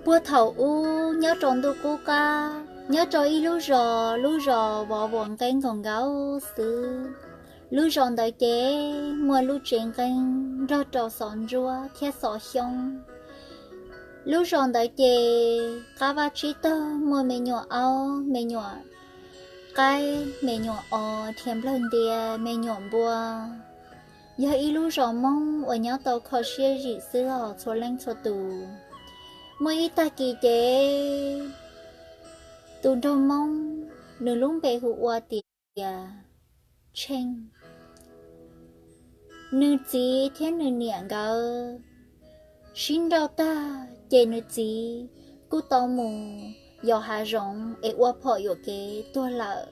Puag thaum ub nyob rau ntuj qub qab, nyob rau ib lub zos, lub zos vov vos nqeeb nkaus nkaus xwb. Lub zos ntawd ces muaj lub tsev nqeeb nrog rau xov ntsuab thiab xov xyoob. Lub zos ntawd ces qab vaj tsib taug muaj me nyuam aub, me nyuam qaib, me nyuam os, thiab nplawg ntia, me nyuam npua. Yog ib lub zos Hmoob uas nyob tau kho siab zim xwb os txhua leej txhua tus. Muaj ib tag kis ces tus nraug Hmoob nws lub npe hu ua tias Tsheej. Nws txiv thiab nws niam nkawd sib nrauj tag ces nws txiv kuj tau mus yos hav zoov es ua phom yuam kev tuag lawm.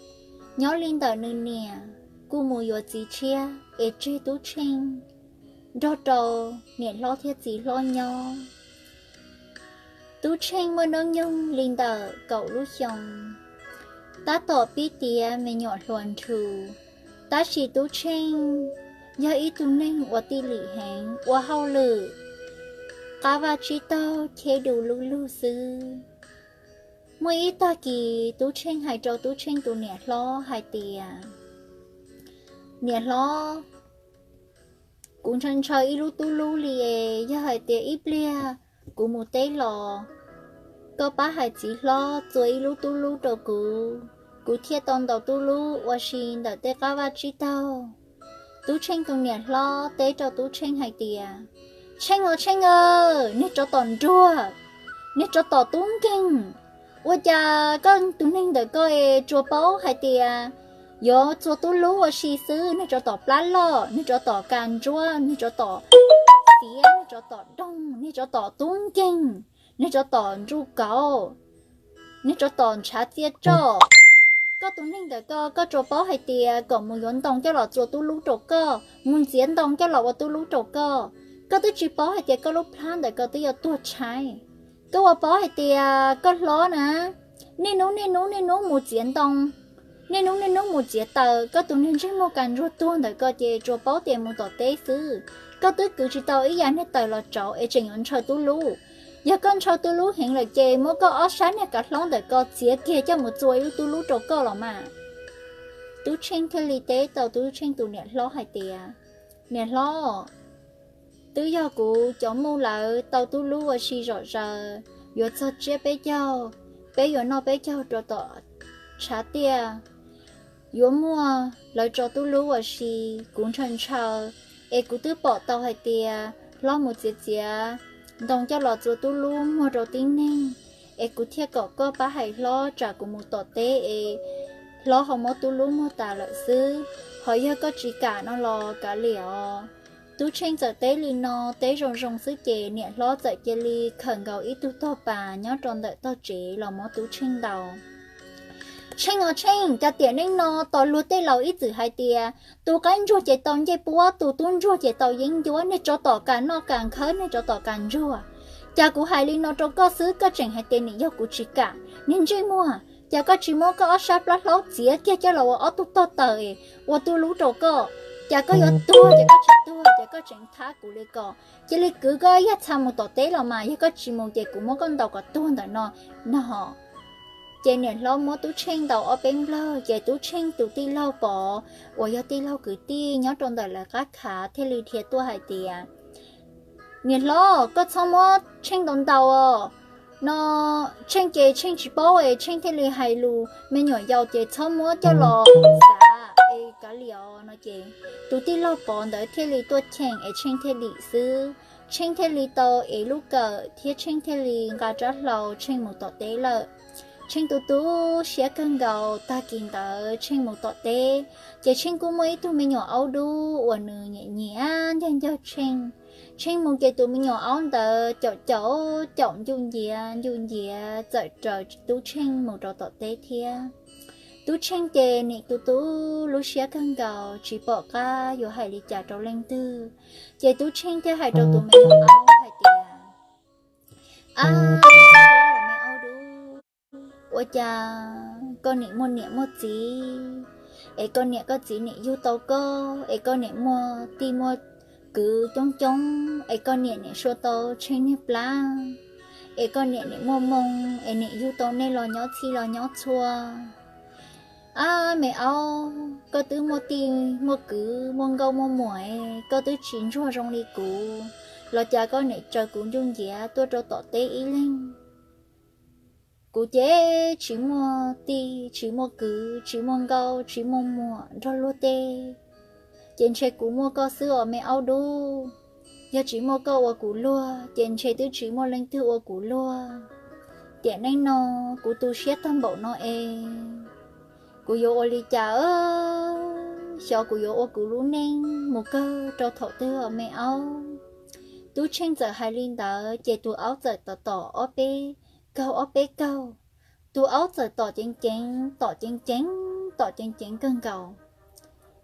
Nyob li ntawm nws niam kuj mus yuav txiv tshiab es tseg Tub Tsheej nrog rau niam hlob thiab txiv hlob nyob. Tub Tsheej muaj hnub nyoog li ntawm kaum lub xyoo, tab tom pib tiav me nyuam hluas nrhu. Tab sis Tub Tsheej yog ib tug neeg uas tij lim heev, ua hauj lwm qab vaj tsib taug cheb du lub lug xwb. Muaj ib tag kis Tub Tsheej hais rau Tub Tsheej tus niam hlob hais tias, Niam hlob, kuv ntshaw ntshaw ib lub tub lub li es yog hais tias ib pliag kuv mus teb los, koj pab hais txiv hlob txua ib lub tub lub rau kuv, kuv thiaj tau ntaus tub lub ua si ntawm tej qab vaj tsib taug. Tub Tsheej tus niam hlob teb rau Tub Tsheej hais tias, Tsheej os Tsheej aw, niag tsov tom nruag, niag tsov tom tub nkeeg, ua cas koj tus neeg ntawm koj es tsuas paub hais tias yuav txua tub lub ua si xwb, niag tsov tom plab loj, niag tsov tom kas ntsuab, niag tsov tom xiav, niag tsov tom doog, niag tsov tom tub nkeeg, niag tsov tom ntsuj kauv, niag tsov tom ntshav txiaj roj. Koj tus neeg ntawm koj, koj tsuas paub hais tias kom mus yuav ntoo coj los txua tub lub rau koj, mus ntxiav ntoo coj los ua tub lub rau koj. Koj twb tsis paub hais tias koj lub plab ntawm koj twb yuav tuag tshaib. Koj ua paub hais tias koj hlob na, niaj hnub niaj hnub niaj hnub mus txiav ntoo, niaj hnub niaj hnub mus txiav taws, koj tus neeg ntsej muag kas ntsuag tuag ntawm koj ces tsuas paub tias mus tom teb xwb. Koj twb kwv tsis tau ib yam niag taws los tsauv es tseem yuav ntshaw tub lub. Yog koj ntshaw tub lub heev lawm ces muab koj ob sab niag kav hlaub ntawm koj txiav kiag coj mus txua ib lub tub lub rau koj los mas. Tub Tsheej thiaj li teb tau Tub Tsheej tus niam hlob hais tias, Niam hlob, twb yog kuv cov muj lawv tau tub lub ua si zom zaws, yuav txog tsiab peb caug, peb yuav noj peb caug rau tom tshav tiaj, yuav muaj lawv tso tub lub ua si, kuv ntshaw ntshaw, es kuv twb pom tau hais tias hlob mus txiav txiav ntoo coj los txua tub lub muag rau tib neeg, es kuv thiaj kom koj pab hais hlob tsam kuv mus tom teb es hlob ho muab tub lub muag tas lawm xwb. Ho yog koj tsis kam no los kav liam os. Tub Tsheej txawm teb li no, teb zoo zoo xwb ces niam hlob txawm cia li khawm nkaus ib tug tog pas nyob rau ntawm tog tsev los muab Tub Tsheej ntaus. Tsheej os Tsheej, cas tiam neej no tos luag tej laus ib txwm hais tias tus qaib ntsuag ces tau ncej puab, tus tub ntsuag ces tau yeeb ncuab, niag tsov tom kas noj kas nkhawb, niag tsov tom kas ntsuag. Cas kuv hais li no rau koj xwb koj tseem hais tias nim yog kuv tsis kam. Niag ntsej muag, cas koj tsis muab koj ob sab plab hlaub txiav kiag coj los ua ob tug tog taws es ua tub lub rau koj? Cas koj yuav tuag ces koj tsis tuag, ces koj tseem thab kuv li ko. Cia li kwv koj yaj txha mus tom teb los mas, yog koj tsis mus ces kuv muab koj ntaus kom tuag ntawm no no. Ces niam hlob muab Tub Tsheej ntaus ob peb nplawg, ces Tub Tsheej tus tij laug Pov uas yog tij laug kwv tij nyob rau ntawm lawv qab khav thiaj li dhia tuaj hais tias, Niam hlob, koj txhob muab Tsheej ntaus ntaus os. No Tsheej ces Tsheej tsis paub es Tsheej thiaj li hais lus, me nyuam yaus ces txhob muab coj los xav es kav liam os no ces tus tij laug Pov ntawd thiaj li tuaj cheem es Tsheej thiaj dim xwb. Tsheej thiaj li tau ev lub kawm thiab Tsheej thiaj li nqa rab hlau Tsheej mus tom teb lawm. Tsheej tu tu siab kawg nkaus, tag kis ntawd Tsheej mus tom teb, ces Tsheej kuj muaj ib tug me nyuam aub dub uas nws nyiam nyiam ncag ncag Tsheej. Tsheej mus ces tus me nyuam aub ntawd caum caum caum ncuj nciav ncuj nciav txawm raws Tub Tsheej mus rau tom teb thiab. Tub Tsheej ces nim tu tu lub siab kawg nkaus tsis pom qab yuav hais li cas rau leej twg, ces Tub Tsheej thiaj hais rau tus me nyuam aub hais tias, Ab, me aub dub, ua cas koj nim muaj niam muaj txiv, es koj niam koj txiv nim yug tau koj, es koj nim muaj tij muaj kwv coob coob, es koj niam nim sua tau Tsheej niag plab, es koj niam nim muaj moo es nim yug tau nej los nyob txhij los nyob txhua. Ab me aub, koj twb muaj tij muaj kwv muaj nkauj muaj muam, koj twb tsis ntsuag zoo li kuv, los cas koj nim tsaws kuv ncuj nciav tuaj rau tom teb ib leeg? Kuv ces tsis muaj tij tsis muaj kwv tsis muaj nkauj tsis muaj muam nrog luag tej, ces ntshe kuv muaj koj xwb os me aub dub. Yog tsis muaj koj ua kuv luag ces ntshe twb tsis muaj leej twg ua kuv luag. Tiam neej no kuv tu siab tag npaum no es kuv yuav ua li cas? Xyov kuv yuav ua kuv lub neej mus kawg rau thaum twg os me aub? Tub Tsheej txawm hais li ntawd ces tus aub txawm tom tom ob peb kaug ob peb kaug. Tus aub txawm tom ceev ceev tom ceev ceev tom ceev ceev kawg nkaus.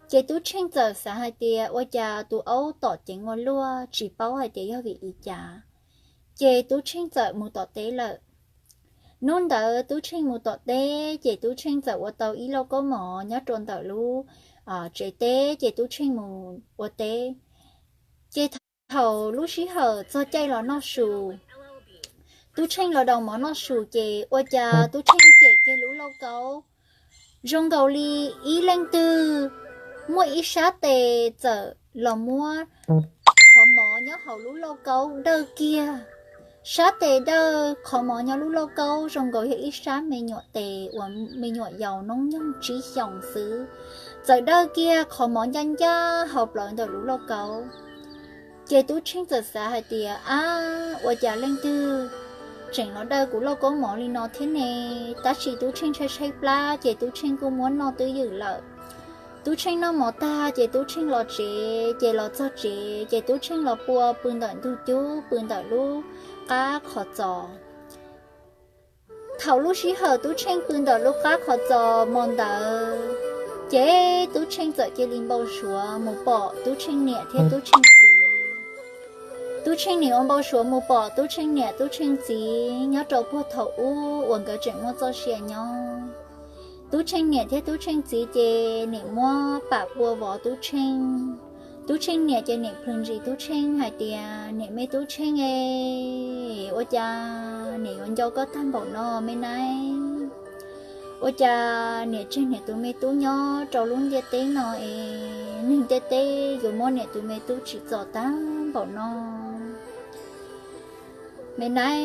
Ces Tub Tsheej txawm xav hais tias ua cas tus aub tom ceev ua luaj tsis paub hais tias yog vim li cas. Ces Tub Tsheej txawm mus tom teb lawm. Hnub ntawd Tub Tsheej mus tom teb ces Tub Tsheej txawm ua tau ib lauj kaub mov nyob rau ntawm lub tsev teb ces Tub Tsheej mus ua teb. Ces thaum lub sij hawm txog caij los noj su, Tub Tsheej los daus mov noj su ces ua cas Tub Tsheej cem kiag lub lauj kaub. Zoo nkaus li ib leej twg muaj ib sab tes txawm los muab qhov mov nyob hauv lub lauj kaub dawj kiag. Sab tes dawj qhov mov nyob lub lauj kaub zoo nkaus yog ib sab me nyuam tes uas me nyuam yaus noob nyoog tsib xyoos xwb, txawm dawj kiag qhov mov ncaj ncaj hauv plawv ntawm lub lauj kaub. Ces Tub Tsheej txawm xav hais tias, ab, ua cas leej twg tseem los dawj kuv lauj kaub mov li no thiab ne? Tab sis Tub Tsheej tshaib tshaib plab ces Tub Tsheej kuj muab noj twj ywm lawm. Tub Tsheej noj mov tag ces Tub Tsheej los tsev, ces los txog tsev ces Tub Tsheej los pua pw ntawm ntug cub pw ntawm lub qab qhov txos. Thaum lub sij hawm Tub Tsheej pw ntawm lub qab qhov txos mo ntawd, ces Tub Tsheej txawm cia li npau suav mus pom Tub Tsheej niam thiab Tub Tsheej txiv. Tub Tsheej nim ua npau suav mus pom Tub Tsheej niam Tub Tsheej txiv nyob rau puag thaum ub uas nkawd tseem muaj txoj sia nyob. Tub Tsheej niam thiab Tub Tsheej txiv ces nim muab pam pua vov Tub Tsheej. Tub Tsheej niam ces nim plhws ntsis Tub Tsheej hais tias, niam me Tub Tsheej e, ua cas niam yuav nco koj tag npaum no me nab? Ua cas niam tseg niam tus me tub nyob rau lub ntiaj teb no es neeg ntiaj teb yuav muab niam tus me tub tsim txom tag npaum no? Me nab,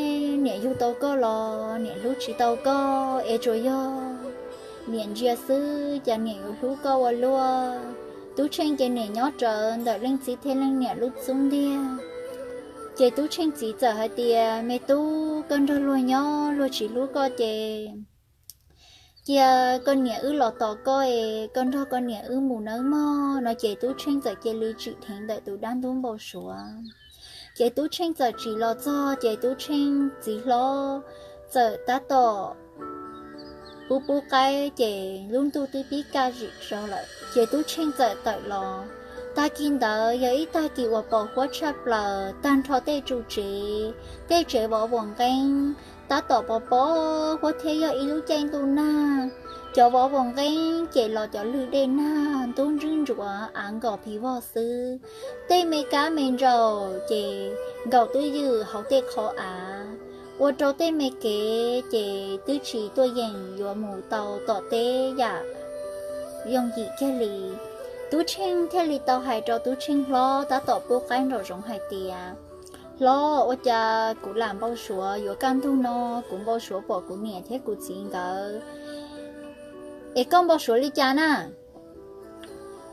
niam yug tau koj los niam hlub tsis tau koj es tsuas yog niam ntsia xwb cas niam yuav hlub koj ua luaj. Tub Tsheej ces niam nyob rawv ntawm leej txiv thiab leej niam lub xub ntiag. Ces Tub Tsheej txiv txawm hais tias, me tub, koj nrog luag nyob luag tsis hlub koj ces cia koj niam wb los tos koj es koj nrog koj niam wb mus nawb mog no. Ces Tub Tsheej txawm cia li tsim dheev ntawm tus dab ntub npau suav. Ces Tub Tsheej txawm tsim los txog ces Tub Tsheej txiv hlob txawm tab tom pub pub qaib ces lub ntuj twb pib kaj zim zog lawm ces Tub Tsheej txawm tawm los. Tag kis ntawd yog ib tag kis uas pos huab tshaj plaws, tag nrho tej tsuj tsev, tej tsev vov vuas nqeeb tab tom pos pos huab thiab yog ib lub caij ntuj nag. Cov vov vuas nqeeb ces los cov lwg dej nag ntub ntswb ntsuav av nkaus pig vog xwb. Tej me kab me ntsaum ces nkaum twj ywm hauv tej qhov av, ua rau tej me kev ces twb tsis tuaj yeem yuav mus tau tom teb yam yooj yim kiag li. Tub Tsheej thiaj li tau hais rau Tub Tsheej hlob tab tom pub qaib nraum zoov hais tias, hlob, ua cas kuv lam npau suav yuav kaj ntug no, kuv npau suav pom kuv niam thiab kuv txiv nkawd. Es koj npau suav li cas na?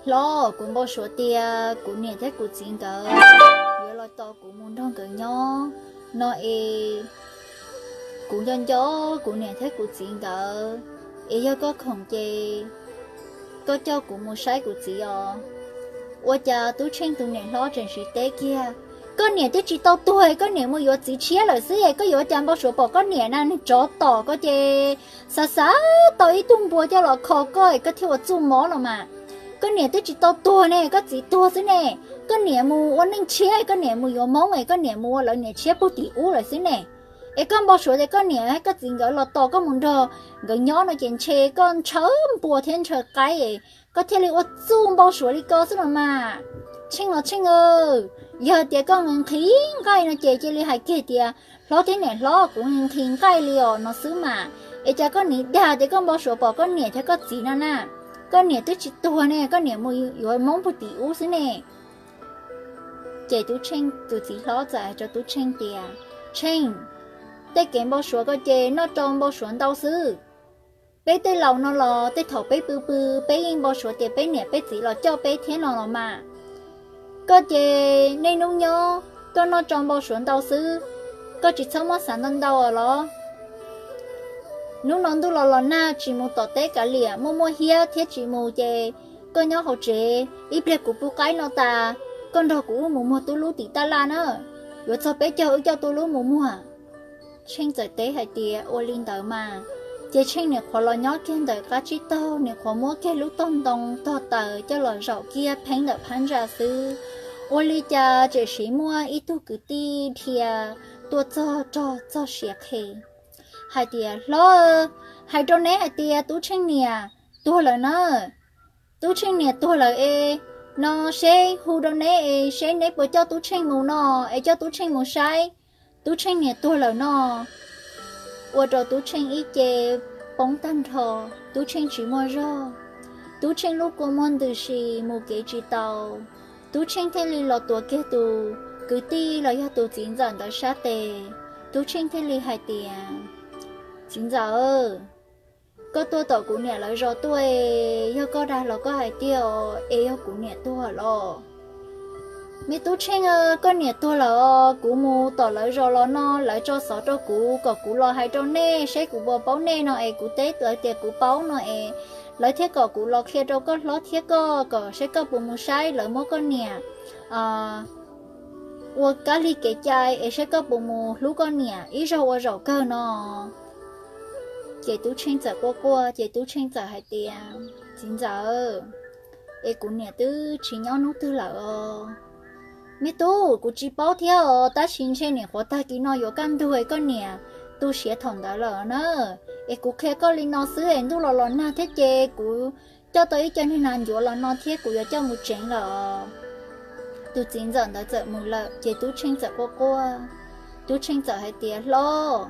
Hlob, kuv npau suav tias kuv niam thiab kuv txiv nkawd yuav los tos kuv mus nrog nkawd nyob no es kuv nco nco kuv niam thiab kuv txiv nkawd, es yog koj khoom ces koj coj kuv mus saib kuv txiv os. Ua cas Tub Tsheej tus niam hlob tseem siv teb kiag, koj niam twb tsis tau tuag, koj niam mus yuav txiv tshiab lawm xwb, koj yuav ua cas npau suav pom koj niam na? Neeg tsov tom koj ces xav xav tau ib tug npua coj los kho koj, koj thiaj ua txuj mob los mas. Koj niam twb tsis tau tuag ne, koj txiv tuag xwb ne. Koj niam mus ua neej tshiab, koj niam mus yuav Hmoob es koj niam mus ua lawv niam tshiab puag tim ub lawm xwb ne. Es koj npau suav tias koj niam koj txiv nkawd los tos koj mus nrog nkawd nyob no ces ntshe koj ntshaw npua thiab ntshaw qaib, koj thiaj li ua txuj npau suav li ko xwb los mas. Tsheej los Tsheej aw, Yog tias koj nqhis nqhis nqaij no ces cia li hais kiag tias, hlob thiab niam hlob, kuv nqhis nqhis nqaij li os no xwb mas. Es cas koj nim dag tias koj npau suav pom koj niam thiab koj txiv no na? Koj niam twb tsis tuag ne, koj niam mus yuav Hmoob puag tim ub xwb ne. Ces Tub Tsheej tus txiv hlob txawm hais rau Tub Tsheej tias, Tsheej, tej kev npau suav ko ces noj rau npau suav ntau xwb. Peb tej laus no los tej thaum peb pw pw, peb yeej npau suav tias peb niam peb txiv los coj peb thiab no los mas. Koj ces niaj hnub nyob koj noj rau npau suav ntau xwb, koj tsis txhob muab xav ntau ntau los. Hnub no ntuj los los nag, tsis mus tom teb kav liam, muaj muaj hiab thiab tsis mus ces koj nyob hauv tsev, ib pliag kuv pub qaib no tas, koj nrog kuv wb mus muag tub lub tim taj laj na. Yuav txog peb caug wb coj tub lub mus muag. Tsheej txawm teb hais tias, Ua li ntawd mas. Ces Tsheej nim qhuav los nyob kiag ntawm qab tsib taug, nim qhuav muab kiag lub tog ntoo tog taws coj los zaum kiag pheeb ntawm phab ntsa xwb. Ua li cas tseem siv muaj ib tug kwv tij dhia tuaj txog rog txog siav qhe hais tias, Hlob, hais rau neb hais tias Tub Tsheej niam tuag lawm na. Tub Tsheej niam tuag lawm es, no seb hu rau neb es seb neb puas coj Tub Tsheej mus no, es coj Tub Tsheej mus saib, Tub Tsheej niam tuag lawm no. Ua rau Tub Tsheej ib ce poob tag nrho, Tub Tsheej tsis muaj zog, Tub Tsheej lub kua muag ntws si mus kev tsis tau. Tub Tsheej thiaj li los tuav kiag tus kwv tij los yog tus txiv ntxawm ntawd sab tes. Tub Tsheej thiaj li hais tias, Txiv ntxawm, koj tuaj tom kuv niam lawv zos tuaj es, yog koj dag los koj hais tiag os, es yog kuv niam tuag los? Me Tub Tsheej, koj niam tuag lawm os, kuv mus tom lawv zos los no lawv tso xov rau kuv kom kuv los hais rau nej seb kuv puas paub nej no es kuv teb lawv tias kuv paub no es, lawv thiaj kom kuv los qhia rau koj hlob thiab koj kom seb koj puas mus saib lawv muab koj niam ua kab lig kev cai es seb koj puas mus hlub koj niam ib zaug ua zaum kawg no. Ces Tub Tsheej txawm quaj quaj, ces Tub Tsheej txawm hais tias, Txiv ntxawm, es kuv niam twb tsis nyob hnub twg lawm os. Me tub, kuv tsis paub thiab os, tab sis ntshe nim qhuav tag kis no yuav kaj ntug koj niam tu siav thaum ntawd lawm na. Es kuv qhia koj li no xwb es ntuj los los nag thiab ces kuv coj tau ib co niag nas ncuav los no thiab kuv yuav coj mus tsev lawm. Tus txiv ntxawm ntawd txawm mus lawm ces Tub Tsheej txawm quaj quaj. Tub Tsheej txawm hais tias, Hlob,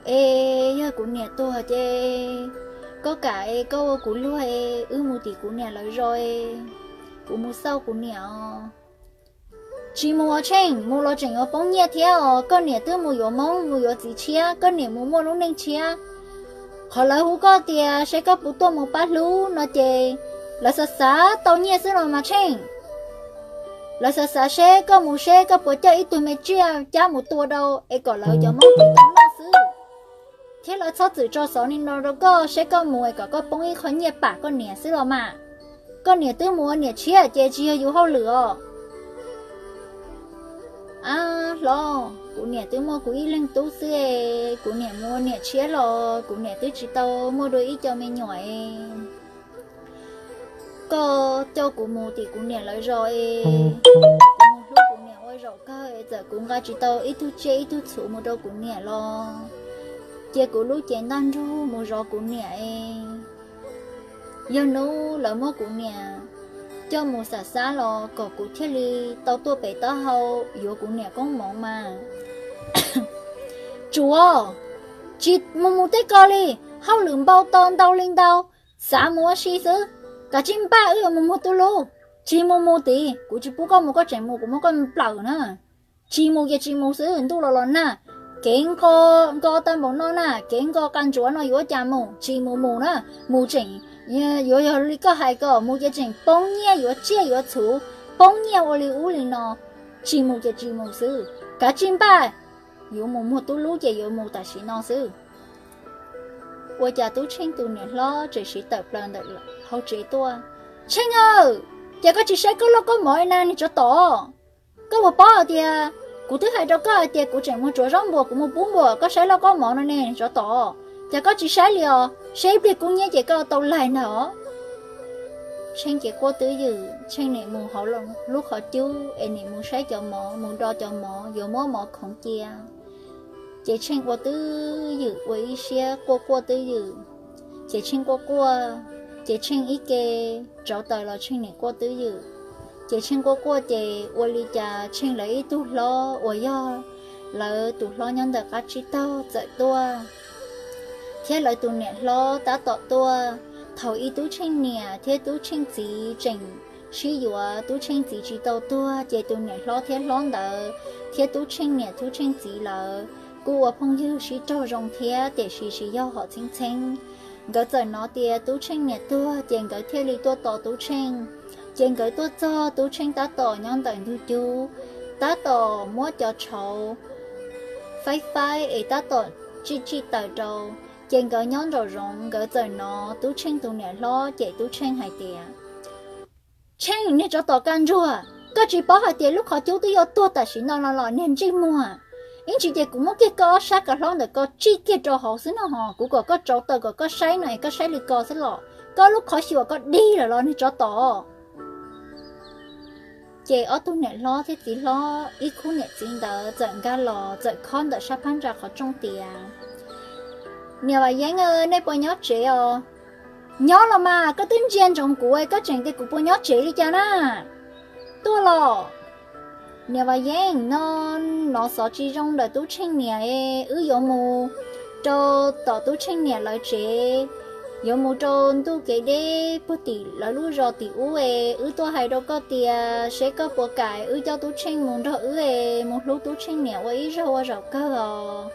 es yog kuv niam tuag ces koj kam es koj ua kuv luag es wb mus tim kuv niam lawv zos es kuv mus xauj kuv niam os. Tsis mus os Tsheej, mus los tseem yuav poob nyiaj thiab os, koj niam twb mus yuav Hmoob mus yuav txiv tshiab, koj niam mus muaj lub neej tshiab. Qhov lawv hu koj tias seb koj puas tuaj mus pab hlub no ces lawv xav xav tau nyiaj xwb los mas Tsheej. Lawv xav xav seb koj mus seb koj puas coj ib tug me tsiaj cab mus tua rau es kom lawv cov Hmoob tau noj xwb. Thiab lawv txhob txwm tso xov li no rau koj seb koj mus es kom koj poob ib qho nyiaj pam koj niam xwb los mas. Koj niam twb mus ua niam tshiab ces tsis yog yus hauj lwm os. Ab hlob, kuv niam twb muaj kuv ib leeg tub xwb es, kuv niam mus ua niam tshiab los kuv niam twb tsis tau muaj dua ib co me nyuam es. Koj coj kuv mus tim kuv niam lawv zos es, kuv mus hlub kuv niam ua zaum kawg es txawm kuv nqa tsis tau ib tug tsiaj ib tug txhuv mus rau kuv niam los cia kuv lub cev ntaj nrug mus zov kuv niam es. Yog hnub lawv muab kuv niam coj mus xam xab los kom kuv thiaj li tau tuaj pem taub hau yuav kuv niam koob hmoov mas. Tsuav, tsis mus mus tej ko li, hauj lwm npau taws ntau li ntau, xav mus ua si xwb. Kav tsij npaj wb yuav mus muag tub lub. Tsis mus mus tid, kuv tsis pub koj mus, koj tseem mus kuv muab koj nplawm na. Tsis mus ces tsis mus xwb, ntuj los los nag, kev nqo, nqo tag npaum no na, kev nqo qas ntsuav no yuav cas mus, tsis mus mus na, mus tseem yuav yog li koj hais kom mus ces tseem poob nyiaj yuav tsiaj yuav txhuv, poob nyiaj ua li ub li no, tsis mus ces tsis mus xwb, kav tsij npaj, yuav mus muag tub lub ces yuav mus tam sim no xwb. Ua cas Tub Tsheej tus niam hlob tseem siv tawm plaws ntawm hauv tsev tuaj. Tsheej aw, ces koj tsis saib koj loj koj mov na niag tsov tom. Koj puas paub hais tias kuv twb hais rau koj hais tias kuv tseem mus tsuav zaub npuas kuv mus pub npuas, koj saib loj koj mov no ne tsov tom. Ces koj tsis saib li os, saib ib pliag kub hnyiab ces koj tau laig ntag os. Tsheej ces quaj twb ywm, Tsheej nim mus hauv lub qhov cub es nim mus saib cov mov, mus do cov mov, yuav muab mov khoov cia. Ces Tsheej ua twb ywm, ua ib siab quaj quaj twb ywm. Ces Tsheej quaj quaj, ces Tsheej ib ke rauv taws los Tsheej nim quaj twb ywm. Ces Tsheej quaj quaj ces ua li cas Tsheej lawv ib tug hlob uas yog lawv tus hlob nyob ntawm qab tsib taug txawm tuaj, thiab lawv tus niam hlob tab tom tuaj. Thaum ub Tub Tsheej niam thiab Tub Tsheej txiv tseem sib yuav, Tub Tsheej txiv tsis tau tuag, ces tus niam hlob thiab hlob ntawd thiab Tub Tsheej niam Tub Tsheej txiv lawv kuj ua phooj ywg sib raug zoo thiab, tiam sis tsis yog hom txheeb txheeb. Nkawd txawm hnov tias Tub Tsheej niam tuag, ces nkawd thiaj li tuaj tos Tub Tsheej. Ces nkawd tuaj txog, Tub Tsheej tab tom nyob ntawm ntug cub, tab tom muab cov tshauv faib faib es tab tom tsij tsij taws rau. Ces nkawd nyob nraum zoov, nkawd txawm hnov Tub Tsheej tus niam hlob cem Tub Tsheej hais tias, Tsheej, niag tsov tom kaj ntsuag, koj tsis paub hais tias lub qhov cub twb yuav tuag tam sim no no los niag ntsej muag? Ib ntsis ces kuv muab kiag koj ob sab kav hlaub ntawm ko tsij kiag rau hauv xwb no hos, kuv kom koj tsauv taws kom koj saib no es koj saib li ko xwb los? Koj lub qhov xyuas koj dig lawm los niag tsov tom? Ces ob tug niam hlob thiab txiv hlob ib khub niam txiv ntawd txawm nkag los txawm khob ntawm sab phab ntsa qhov rooj tias, Niam Vam Yeeb, nej puas nyob tsev os? Nyob los mas, koj twb ntsia ntsoov kuv, koj tseem tias kuv puas nyob tsev li cas na? Tuaj los. Niam Vam Yeeb, no hnov xov tsis zoo ntawm Tub Tsheej niam, wb yuav mus rau tom Tub Tsheej niam lawv tsev, yuav mus rau ntuj kev deb puag tim lawv lub zos tim ub es, wb tuaj hais rau koj tias seb koj puas kam wb coj Tub Tsheej mus nrog wb es mus hlub Tub Tsheej niam ua ib zaug ua zaum kawg os.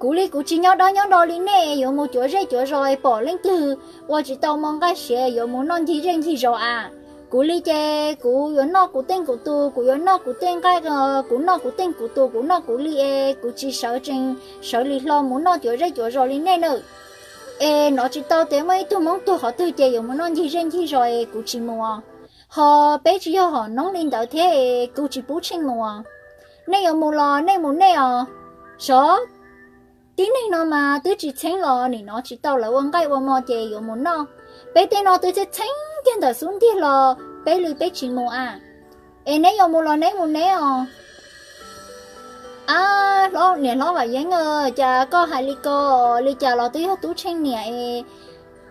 Kuv li kuv tsis nyob dawb nyob do li nej yuav mus cuav zej cuav zos es pom leej twg ua tsis tau mov nqaij siav yuav mus noj ncig zej ncig zos a. Kuv li ces kuv yuav noj kuv teej kuv tus, kuv yuav noj kuv teej nqaij, kuv noj kuv teej kuv tus, kuv noj kuv li es kuv tsis sawv tsees sawv li hlo mus noj cuav zej cuav zos li nej nawb. Es hnov tsis tau tias muaj ib tug Hmoob tuag qhov twg ces yuav mus noj ncig zej ncig zos es kuv tsis mus. Hos peb tsis yog hom noob li ntawd thiab es kuv tsis pub Tsheej mus. Nej yuav mus los nej mus nej os. Sov, tib neeg no mas twb tsis txheeb los nim no tsis tau lawv ua nqaij ua mov ces yuav mus noj. Peb tej no twb txheeb txheeb kiag ntawm xub ntiag los peb li peb tsis mus a. Es neb yuav mus los neb mus neb os. Ab, niam hlob Vam Yeeb, cas koj hais li ko? Li cas los twb yog Tub Tsheej niam es,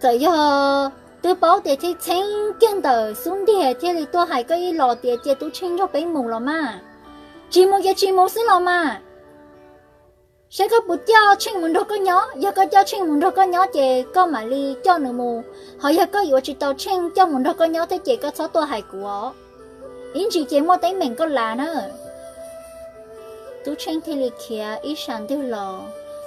txawm yog twb paub tias txheeb txheeb kiag ntawm xub ntiag thiaj li tuaj hais koj ib los tias cia Tub Tsheej nrog peb mus los mas. Tsis mus ces tsis mus xwb los mas. Saib koj puas coj Tsheej mus nrog koj nyob. Yog koj coj Tsheej mus nrog koj nyob ces koj mam li coj nws mus, ho yog koj yuav tsis tau Tsheej coj mus nrog koj nyob thiab ces koj txhob tuaj hais kuv os. Ib ntsis ces muaj teeb meem koj lav na. Tub Tsheej thiaj li khiav ib sab ntug los.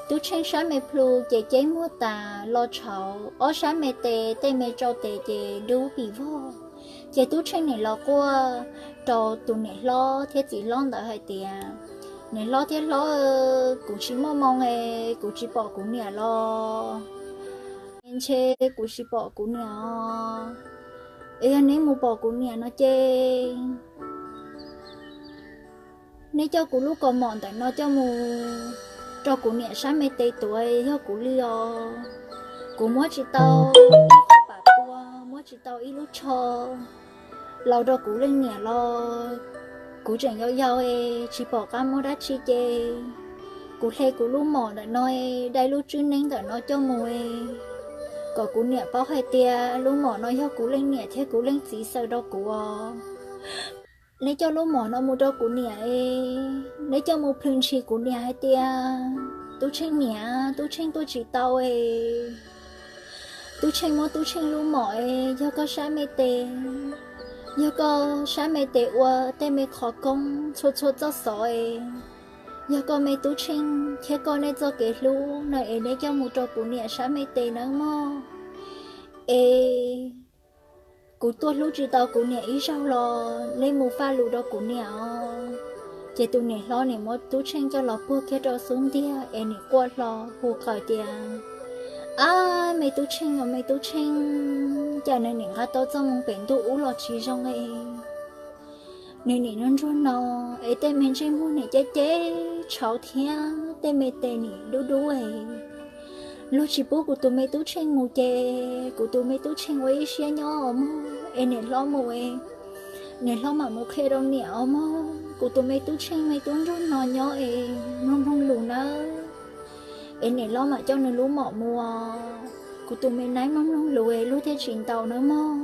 Tub Tsheej sab me plhu ces ceb muag tas los tshauv, ob sab me tes tej me tsau tes ces dub pim vog. Ces Tub Tsheej nim los quaj rau tus niam hlob thiab txiv hlob ntawd hais tias, Niam hlob thiab hlob, kuv tsis muaj moo es kuv tsis pom kuv niam los. Ntshe kuv tsis pom kuv niam os. Es yog neb mus pom kuv niam no ces neb coj kuv lub kaus mom ntawm no coj mus rau kuv niam sab me tes tuav, yog kuv li os. Kuv muab tsis tau ib qho pam tua, muab tsis tau ib lub tsho los rau kuv leej niam los. Kuv tseem yau yau es tsis pom qab muab dab tsi ces kuv hle kuv lub mom ntawm no, dai lub tswb neeb ntawm no coj mus, kom kuv niam paub hais tias lub mom no yog kuv leej niam thiab kuv leej txiv xaws rau kuv os. Neb coj lub mom no mus rau kuv niam es neb coj mus plhws ntshis kuv niam hais tias Tub Tsheej niam, Tub Tsheej tuaj tsis tau es Tub Tsheej muab Tub Tsheej lub mom es yog koj sab me tes, yog koj sab me tes ua tej me qhov koob txhua txhua txoj xov es yog koj me Tub Tsheej thiab koj nej txoj kev hlub no es neb coj mus rau kuv niam sab me tes nawb mog. Es kuv tuaj hlub tsis tau kuv niam ib zaug los neb mus faj lus rau kuv niam os. Ces tus niam hlob nim muab Tub Tsheej coj los puag kiag rau xub ntiag es nim quaj hlo hu qawm tias, Ab, me Tub Tsheej os, me Tub Tsheej, cas nws nim nqa tau txoj moo pem ntuj ub los tsis zoo es nws nim nruag nruag no es tej me ntsej muag nim ceb ceb tshauv thiab tej me tes nim dub dub es luag tsis pub kuv tus me Tub Tsheej mus ces kuv tus me Tub Tsheej ua ib siab nyob os mog, es niam hlob mus es niam hlob mam mus qhia rau niam os mog. Kuv tus me Tub Tsheej me tub nruag no nyob es mloog mloog lus nawb, es niam hlob mam coj nws lub mom mus. Kuv tus me naib mloog mloog lus es luag thiaj tsis ntaus nawb mog.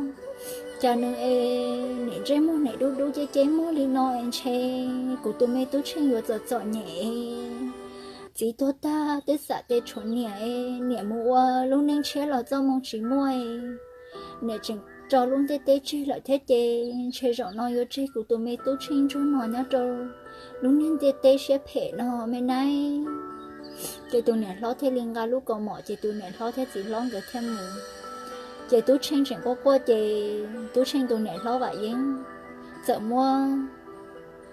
Cas nws es niam ntsej muag niam dub dub ceb ceb muag li no es ntshe kuv tus me Tub Tsheej yuav txom txom nyem. Txiv tuag tag twb xam tias tshuav niam es niam mus ua lub neej tshiab los txoj moo tsis muaj, niam tseem tso lub ntiaj teb tseg lawm thiab ces ntshe zaum no yuav tseg kuv tus me Tub Tsheej ntsuag no nyob rau lub niag ntiaj teb siab phem no me nab. Ces tus niam hlob thiaj li nqa lub kaus mom ces tus niam hlob thiab txiv hlob nkawd thiaj mus. Ces Tub Tsheej tseem quaj quaj ces Tub Tsheej tus niam hlob Vam Yeeb txawm muab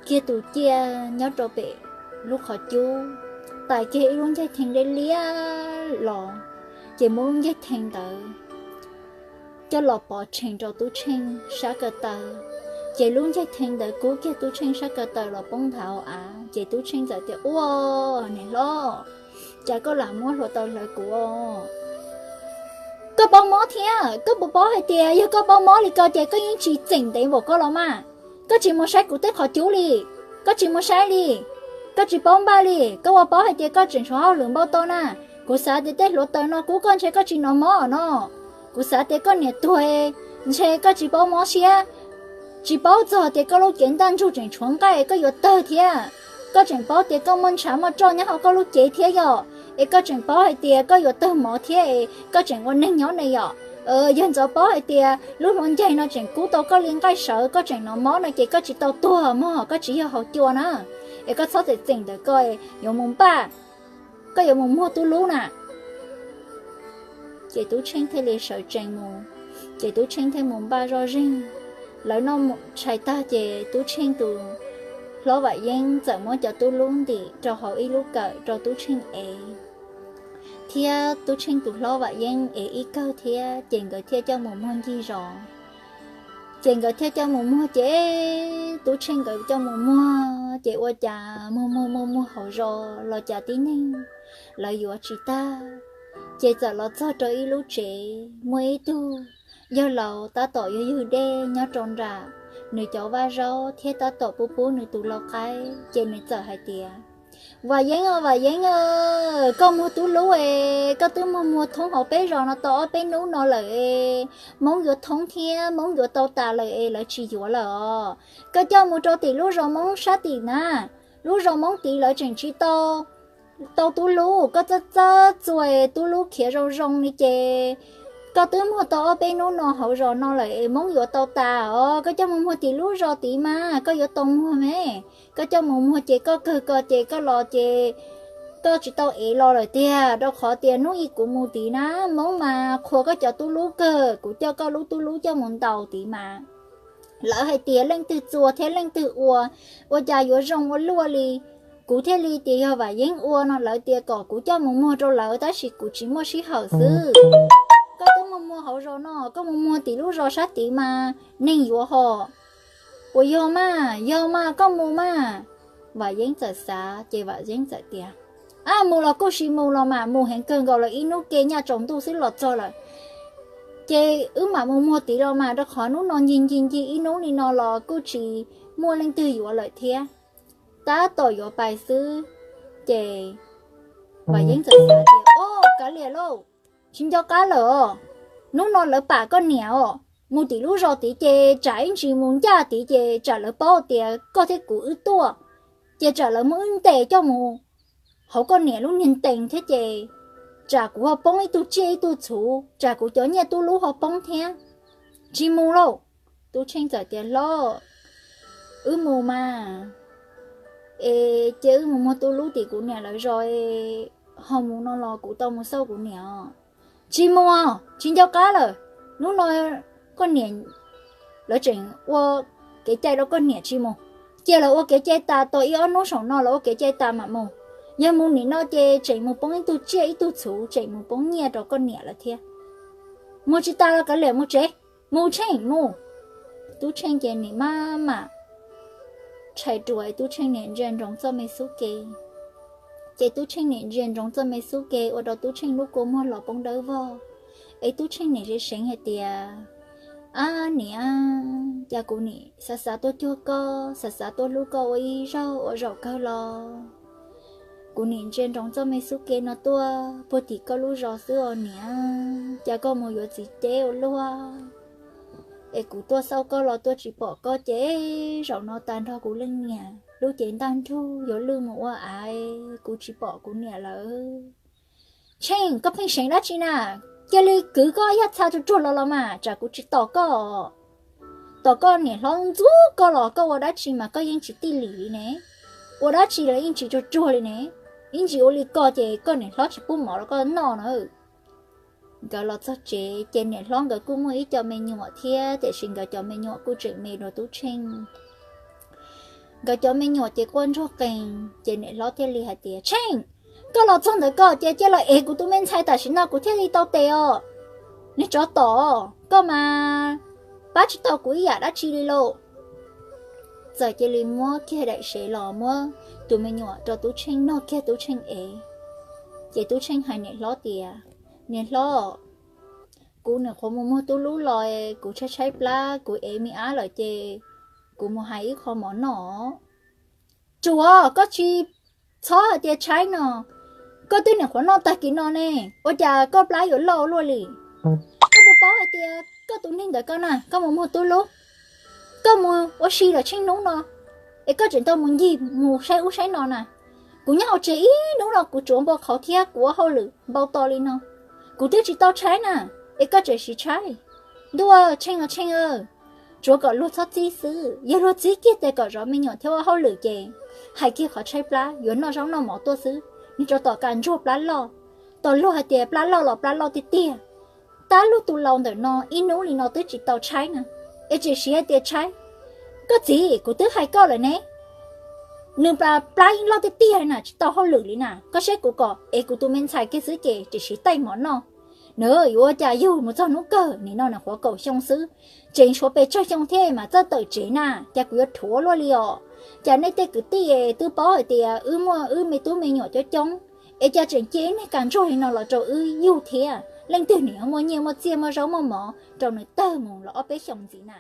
kiag tus ciaj nyob rau pem lub qhov cub, tais kiag ib lub ncaig thee deb liab los, ces muab lub ncaig thee ntawd coj los pov rhees rau Tub Tsheej sab kaw taw. Ces lub ncaig thee ntawd kub kiag Tub Tsheej sab kaw taw los poob nthav hauv av. Ces Tub Tsheej txawm tias, Ua, niam hlob, cas koj lam muab hluav taws hlawv kuv? Koj paub mob thiab, koj puas paub hais tias yog koj paub mob li ko ces koj yeej tsis txeem ntev npaum koj los mas. Koj tsis mus saib kuv tej qhov cub li, koj tsis mus saib li, koj tsis paub npaj li. Koj ua paub hais tias koj tseem tshuav hauj lwm npau taws na. Kuv xav tias tej hluav taws no kub koj ntshe koj tsis hnov mob no. Kuv xav tias koj niam tuag ntshe koj tsis paub mob siab, tsis paub txog tias koj lub cev ntaj ntsug tseem tshuav nqaij koj yuav tawg thiab. Koj tseem paub tias koj muaj ntshav muaj roj nyob hauv koj lub cev thiab yom, es koj tseem paub hais tias koj yuav tawg mov thiab es koj tseem ua neeg nyob ne yom. Yog ntxov paub hais tias lub hluav ncaig no tseem kub tau koj li nqaij sawv koj tseem hnov mob no ces koj tsis tau tuag mog, koj tsis yog haus cua na. Es koj txhob txeem txeem ntawm koj, yuav mus npaj, koj yuav mus muag tub lub na. Ces Tub Tsheej thiaj li sawv tsees mus, ces Tub Tsheej thiaj mus npaj zoj zeeg. Lawv noj tshais tag ces Tub Tsheej tus hlob Vam Yeeb txawm muab cov tub lub ntim rau hauv ib lub kawm rau Tub Tsheej ev, thiab Tub Tsheej tus hlob Vam Yeeb ev ib kawm thiab ces nkawd thiaj coj mus muag ncig zos. Ces nkawd thiaj coj mus muag ces Tub Tsheej nkawd coj mus muag ces ua cas muag muag muag muag hauv zos los cas tib neeg lawv yuav tsis tag. Ces txawm los txog rau ib lub tsev muaj ib tug yawg laus tab tom yuav ywg dej nyob rau nram nws cov vaj zaub thiab tab tom pub pub nws tus lau qaib ces nws txawm hais tias, Vam Yeeb aw, Vam Yeeb aw, koj muag tub lub es koj twb muag muag thoob hauv peb zos no tau ob peb hnub no lawm es Hmoob yuav thoob thiab Hmoob yuav tau tas lawm es lawv tsis yuav lawm os. Koj coj mus rau tim lub zos Hmoob sab tim na, lub zos Hmoob tid lawv tseem tsis tau tau tub lub, koj txawj txawj txua tub lub khiav zoo zoo li ces koj twb muag tau ob peb hnub no hauv zos no lawm es Hmoob yuav tau tas os. Koj coj mus muag tim lub zos tid mas koj yuav tau muag me. Koj coj mus muag ces koj kawg ko ces koj los ces koj tsis tau ev los lawm tiag, rau qhov tias hnub ib kuv mus tid na, Hmoob mas qhuas koj cov tub lub kawg, kuv coj koj lub tub lub coj mus ntaus tid mas lawv hais tias leej twg txua thiab leej twg ua, ua cas yuav zoo ua luaj li. Kuv thiaj li tias yog Vam Yeeb ua no, lawv tias kom kuv coj mus muag rau lawv tab sis kuv tsis muaj sij hawm xwb. Koj twb mus muag hauv zos no, koj mus muag tim lub zos sab tid mas neeg yuav ho. Puas yog mas? Yog mas koj mus mas. Vam Yeeb txawm xav ces Vam Yeeb txawm tias, Ab, mus los kuj sis mus los mas, mus heev kawg nkaus lawm, ib hnub ke nyaj tsaus ntuj xwb los txog lawm. Ces wb mam mus muag tid los mas, rau qhov hnub no ncig ncig ncig ib hnub li no los kuj tsis muaj leej twg yuav lawm thiab, tab tom yuav pais xwb. Ces Vam Yeeb txawm xav tias, Ob, kav liam lauj, tsis nco qab lawm os. Hnub no lawv pam koj niam os, mus tim lub zos tid ces tsam ib ntsis mus ncaj tid ces tsam lawv paub tias koj thiab kuv wb tuaj, ces tsam lawv muab wb ntes coj mus hauv koj niam lub niag ntees thiab ces tsam kuv ho poob ib tug tsiaj ib tug txhuv, tsam kuv cov nyiaj tub lub ho poob thiab. Tsis mus lauj. Tub Tsheej txawm tias, Hlob, wb mus mas, es cia wb mus muag tub lub tim kuv niam lawv zos, ho mus no los kuv tau mus xauj kuv niam. Tsis mus, tsis nco qab lawm. Hnub no koj niam, lawv tseem ua kev cai rau koj niam, tsis mus. Cia lawv ua kev cai tas tau ib ob hnub saum no, lawv ua kev cai tas mam mus. Yog mus nim no ces tseem mus poob ib tug tsiaj ib tug txhuv, tseem mus poob nyiaj rau koj niam lawv thiab. Mus tsis tas los kav liam, mus tsev. Mus Tsheej, mus. Tub Tsheej ces nim maj mam tshais ruas, Tub Tsheej niam ntsia ntsoov txoj me xub ke. Ces Tub Tsheej niam ntsia ntsoov txoj me xub ke ua rau Tub Tsheej lub kua muag los poob dawb vog. Es Tub Tsheej niam seev seev hais tias, Ab niam, cas kuv nim xav xav tuaj cuag koj, xav xav tuaj hlub koj ua ib zaug ua zaum kawg los kuv nim ntsia ntsoov txoj me xub ke no tuaj puag tim koj lub zos xwb os niam, cas koj mus yuav txiv ceb ua luaj. es kuv tuaj xauj koj los tuaj tsis pom koj ces zaum no tag nrho kuv leej niam lub cev ntaj nrug yuav lwj mus ua av, kuv tsis pom kuv niam lawm. Tsheej, koj pheej seev dab tsi na? Cia li kwv koj yaj txha tsuag tsuag los los mas tsam kuv tsis tos koj. Tos koj niam hlob ntxub koj los koj ua dab tsi mas koj yeej tsis tij lim li ne. Ua dab tsi los yeej tsis tsuag tsuag li ne. Ib ntsis ua li ko ces koj niam hlob tsis pub mov rau koj noj na. Nkawd los txog tsev ces niam hlob nkawd kuj muaj ib co me nyuam thiab, tiam sis nkawd cov me nyuam kuj tseem me dua Tub Tsheej. Nkawd cov me nyuam ces quaj ntsuag qees, ces niam hlob thiaj li hais tias, Tsheej, koj los txog ntawd koj cia cia los ev kuv tus me ntxhais tam sim no kuv thiaj li tau tes os. Niag tsov tom, koj mas pab tsis tau kuv ib yam dab tsi li lauj. Txawm cia li muab kiag daim sev los muab tus me nyuam rau Tub Tsheej nog kiag Tub Tsheej ev. Ces Tub Tsheej hais niam hlob tias, Niam hlob, kuv nyuam qhuav mus muag tub lub los, kuv tshaib tshaib plab, kuv ev me ab lawm ces kuv mus hais ib qho mov noj. Tsuas, koj tsis txhob hais tias tshaib no, koj twb nyuam qhuav noj tag kis no ne, ua cas koj plab yuav loj luaj li? Koj puas paub hais tias koj tus neeg ntawd koj na, koj mus muag tub lub, koj mus ua si lawm tsheej hnub no, es koj tseem tau mus ncig mus saib ub saib no na. Kuv nyob hauv tsev ib hnub no kuv tsuav npau qhauv thiab kuv ua hauj lwm npau taws li no, kuv twb tsis tau tshaib na, es koj tseem siv tshaib. Ntuj, Tsheej os Tsheej, tsuav kom luag txhob txib xwb, yog luag txib kiag tias kom zov me nyuam thiab ua hauj lwm ces hais kiag qhov tshaib plab yuav noj zaub noj mov tuaj xwb. Niag tsov tom, kam ntsuag plab loj, tom luag hais tias plab loj los plab loj tiag tiag. Tab luag tus laus ntawm no ib hnub li no twb tsis tau tshaib na, es tseem siv hais tias tshaib. Koj txiv, kuv twb hais koj lawm ne, nws pla plab yeej loj tiag tiag na, tsis tau hauj lwm li na. Koj saib kuv kom ev kuv tus me ntxhais kiag xwb ces tseem siv taij mov noj. Nws yuav ua cas yug mus txog hnub kawg, nim no nws nyuam qhuav kaum xyoo xwb, tseem tshuav pes tsawg xyoo thiab mas txawj tawm tsev na, cas kuv yuav rhuav luaj li os. Cas nej tej kwv tij twb paub hais tias wb muaj wb me tub me nyuam coob coob, es cas tseem cia ib niag kam ntsuag li no los rau wb yug thiab? Leej twg nws yuav muaj nyiaj muaj txiaj muaj zaub muaj mov rau nws tawg mus los ob peb xyoos ntxiv na?